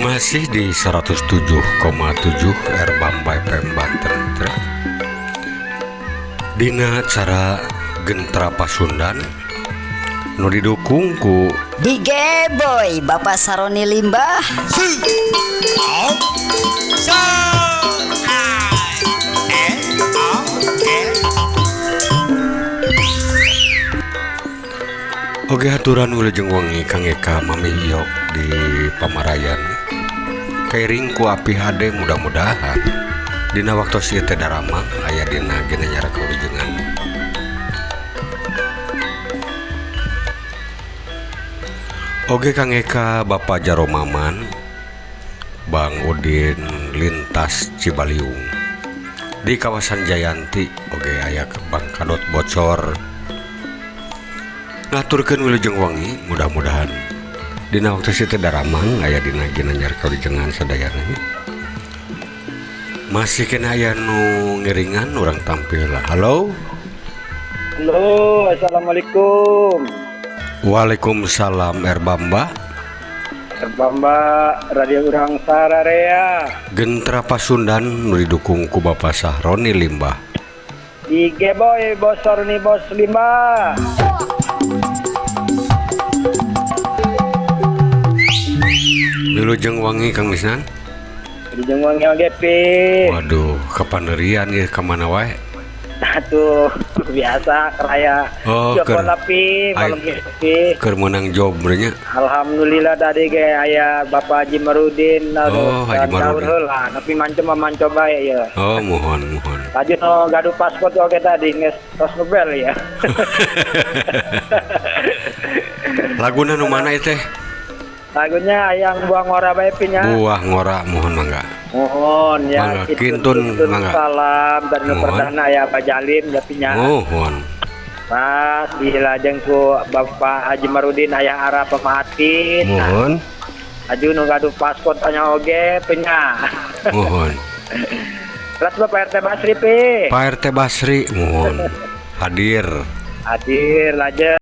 Masih di 107,7 Erbamba FM Banten. Dina acara Gentra Pasundan nu didukung ku Digeboy Bapak Saroni Limbah. Oge aturan wilujeng wengi Kang Eka Mami Iyok di Pamarayan. Kairing ku api hade mudah-mudahan dina waktu ieu teh daramang aya dina ginanyara kawilujengan. Oge Kang Eka Bapak Jaro Maman, Bang Udin Lintas Cibaliung di kawasan Jayanti. Oge aya ke Bang Kadot Bocor ngaturkeun wilujeng wengi, mudah-mudahan dina waktu ieu teh daramang aya dina ginanyar kawilujengan sadayana. Masih kena aya nu ngiringan urang tampil lah. Halo. Halo, assalamualaikum. Waalaikumsalam Erbamba. Erbamba Radio Urang Sararea. Gentra Pasundan nu didukung ku Bapak Sahroni Limbah. Digeboy Bos Saroni Bos Limbah. Wilujeng wangi Kang Misnan. Wilujeng wangi oge pi. Waduh, kapanerian ieu ka mana wae? Atuh biasa keraya. Oh, keur pi, malam pi. Keur meunang job nya. Alhamdulillah tadi ge aya Bapak Haji Marudin. Oh, Haji Marudin. Heula, tapi manco mah manco bae ya. Oh, mohon mohon. Tadi no gaduh paspor oge tadi geus tos nobel ya. Laguna nu mana ieu teh? Lagunya yang Buah Ngora bae pi nya. Buah Ngora mohon mangga. Mohon ya. Mangga kintun mangga. Salam dari perdana ya Pak Jalim ya pi nya. Mohon. Mas dilajeng ku Bapak Haji Marudin ayah arah pemahatin. Mohon. Aju nu gaduh paspor tanya oge pi nya. Mohon. Ras Bapak RT Basri pi. Pak RT Basri mohon hadir. Hadir lajeng.